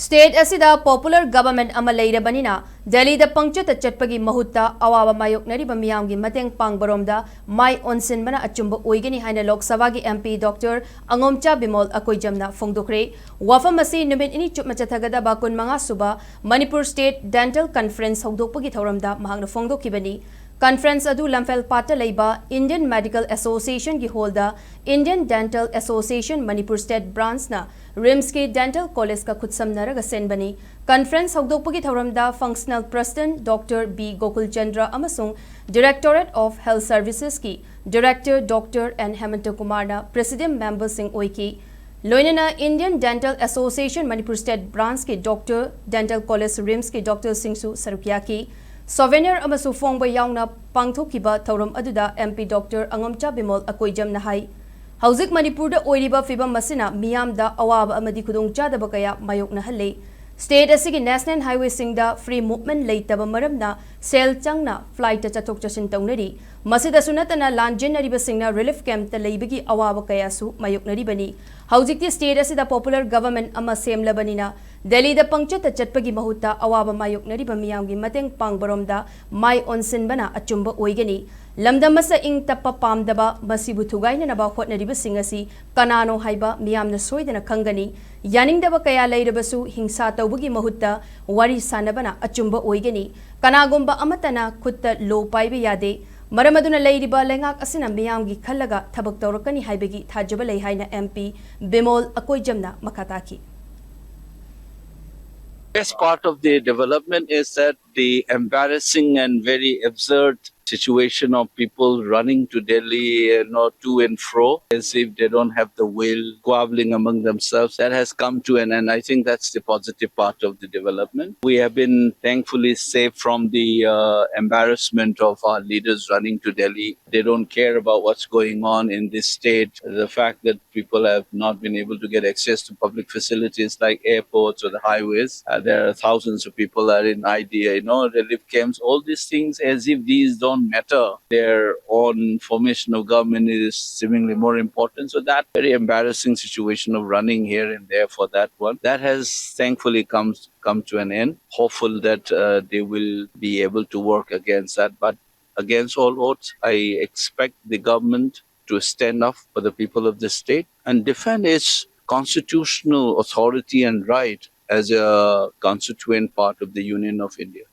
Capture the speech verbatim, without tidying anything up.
State ꯑꯁꯤꯗ popular government ꯑꯃ ꯂꯩꯔꯕꯅꯤꯅ ꯗꯦꯜꯂꯤꯗ ꯄꯪꯆꯠꯇ ꯆꯠꯄꯒꯤ ꯃꯍꯨꯠꯇ ꯑꯋꯥꯕ ꯃꯥꯌꯣꯛꯅꯔꯤꯕ ꯃꯤꯌꯥꯝꯒꯤ ꯃꯇꯦꯡ ꯄꯥꯡꯕꯔꯣꯝꯗ ꯃꯥꯏ ꯑꯣꯟꯁꯤꯟꯕꯅ ꯑꯆꯨꯝꯕ ꯑꯣꯏꯒꯅꯤ ꯍꯥꯏꯅ ꯂꯣꯛ ꯁꯚꯥꯒꯤ M P Doctor ꯑꯉꯣꯝꯆꯥ ꯕꯤꯃꯣꯜ ꯑꯀꯣꯏꯖꯝꯅ ꯐꯣꯡꯗꯣꯛꯈ꯭ꯔꯦ꯫ ꯋꯥꯐꯝ ꯑꯁꯤ ꯅꯨꯃꯤꯠ ꯅꯤꯅꯤ ꯆꯨꯞꯅ ꯆꯠꯊꯒꯗꯕ ꯀꯨꯟꯃꯉꯥ ꯁꯨꯕ ꯃꯅꯤꯄꯨꯔ State Dental Conference ꯍꯧꯗꯣꯛꯄꯒꯤ ꯊꯧꯔꯝꯗ ꯃꯍꯥꯛꯅ ꯐꯣꯡꯗꯣꯛꯈꯤꯕꯅꯤ꯫ Conference ꯑꯗꯨ ꯂꯝꯐꯦꯜ ꯄꯥꯠꯇ ꯂꯩꯕ Indian Medical Association ꯒꯤ hall ꯗ Indian Dental Association Manipur State Branch ꯅ RIMS ꯀꯤ Dental College ꯀ ꯈꯨꯠꯁꯝꯅꯔꯒ ꯁꯤꯟꯕꯅꯤ꯫ Conference ꯍꯧꯗꯣꯛꯄꯒꯤ ꯊꯧꯔꯝꯗ Functional President Doctor B Gokul Chandra ꯑꯃꯁꯨꯡ Directorate of Health Services ꯀꯤ Director Doctor N ꯍꯦꯃꯟꯇ ꯀꯨꯃꯥꯔꯅ President member ꯁꯤꯡ ꯑꯣꯏꯈꯤ꯫ ꯂꯣꯏꯅꯅ Indian Dental Association Manipur State Branch ꯀꯤ Doctor, Dental College RIMS ꯀꯤ Doctor ꯁꯤꯡꯁꯨ ꯁꯔꯨꯛ ꯌꯥꯈꯤ꯫ Souvenir ꯑꯃꯁꯨ ꯐꯣꯡꯕ ꯌꯥꯎꯅ ꯄꯥꯡꯊꯣꯛꯈꯤꯕ ꯊꯧꯔꯝ ꯑꯗꯨꯗ M P Doctor ꯑꯉꯣꯝꯆꯥ ꯕꯤꯃꯣꯜ ꯑꯀꯣꯏꯖꯝꯅ ꯍꯥꯏ, ꯍꯧꯖꯤꯛ ꯃꯅꯤꯄꯨꯔꯗ ꯑꯣꯏꯔꯤꯕ ꯐꯤꯕꯝ ꯑꯁꯤꯅ ꯃꯤꯌꯥꯝꯗ ꯑꯋꯥꯕ ꯑꯃꯗꯤ ꯈꯨꯗꯣꯡꯆꯥꯗꯕ ꯀꯌꯥ ꯃꯥꯌꯣꯛꯅꯍꯜꯂꯦ꯫ State ꯑꯁꯤꯒꯤ national highway ꯁꯤꯡꯗ free movement ꯂꯩꯇꯕ ꯃꯔꯝꯅ ꯁꯦꯜ ꯆꯪꯅ flight ꯇ ꯆꯠꯊꯣꯛ ꯆꯠꯁꯤꯟ ꯇꯧꯅꯔꯤ꯫ ꯃꯁꯤꯗꯁꯨ ꯅꯠꯇꯅ ꯂꯥꯟꯖꯦꯟꯅꯔꯤꯕꯁꯤꯡꯅ relief camp ꯇ ꯂꯩꯕꯒꯤ ꯑꯋꯥꯕ ꯀꯌꯥꯁꯨ ꯃꯥꯌꯣꯛꯅꯔꯤꯕꯅꯤ꯫ ꯍꯧꯖꯤꯛꯇꯤ state ꯑꯁꯤꯗ popular government ꯑꯃ ꯁꯦꯝꯂꯕꯅꯤꯅ ꯗꯦꯜꯂꯤꯗ ꯄꯪꯆꯠꯇ ꯆꯠꯄꯒꯤ ꯃꯍꯨꯠꯇ ꯑꯋꯥꯕ ꯃꯥꯌꯣꯛꯅꯔꯤꯕ ꯃꯤꯌꯥꯝꯒꯤ ꯃꯇꯦꯡ ꯄꯥꯡꯕꯔꯣꯝꯗ ꯃꯥꯏ ꯑꯣꯟꯁꯤꯟꯕꯅ ꯑꯆꯨꯝꯕ ꯑꯣꯏꯒꯅꯤ꯫ ꯂꯝꯗꯝ ꯑꯁꯤ ꯏꯪ ꯇꯞꯄ ꯄꯥꯝꯗꯕ, ꯃꯁꯤꯕꯨ ꯊꯨꯒꯥꯏꯅꯅꯕ ꯍꯣꯠꯅꯔꯤꯕꯁꯤꯡ ꯑꯁꯤ ꯀꯅꯥꯅꯣ ꯍꯥꯏꯕ ꯃꯤꯌꯥꯝꯅ ꯁꯣꯏꯗꯅ ꯈꯪꯒꯅꯤ꯫ ꯌꯥꯅꯤꯡꯗꯕ ꯀꯌꯥ ꯂꯩꯔꯕꯁꯨ ꯍꯤꯡꯁꯥ ꯇꯧꯕꯒꯤ ꯃꯍꯨꯠꯇ ꯋꯥꯔꯤ ꯁꯥꯅꯕꯅ ꯑꯆꯨꯝꯕ ꯑꯣꯏꯒꯅꯤ꯫ ꯀꯅꯥꯒꯨꯝꯕ ꯑꯃꯠꯇꯅ ꯈꯨꯠꯇ law ꯄꯥꯏꯕ ꯌꯥꯗꯦ꯫ ꯃꯔꯝ ꯑꯗꯨꯅ ꯂꯩꯔꯤꯕ ꯂꯩꯉꯥꯛ ꯑꯁꯤꯅ ꯃꯤꯌꯥꯝꯒꯤ ꯈꯜꯂꯒ ꯊꯕꯛ ꯇꯧꯔꯛꯀꯅꯤ ꯍꯥꯏꯕꯒꯤ ꯊꯥꯖꯕ ꯂꯩ ꯍꯥꯏꯅ M P ꯕꯤꯃꯣꯜ ꯑꯀꯣꯏꯖꯝꯅ ꯃꯈꯥ ꯇꯥꯈꯤ꯫ Best part of the development is that the embarrassing and very absurd situation of people running to Delhi, you know, to and fro, as if they don't have the will, squabbling among themselves, that has come to an end. I think that's the positive part of the development. We have been thankfully saved from the uh, embarrassment of our leaders running to Delhi. They don't care about what's going on in this state. The fact that people have not been able to get access to public facilities like airports or the highways. Uh, there are thousands of people are in I D A, you know, relief camps, all these things, as if these don't matter. Their own formation of government is seemingly more important. So that very embarrassing situation of running here and there for that one, that has thankfully come come to an end. Hopeful that uh, they will be able to work against that. But against all odds, I expect the government to stand up for the people of the state and defend its constitutional authority and right as a constituent part of the Union of India.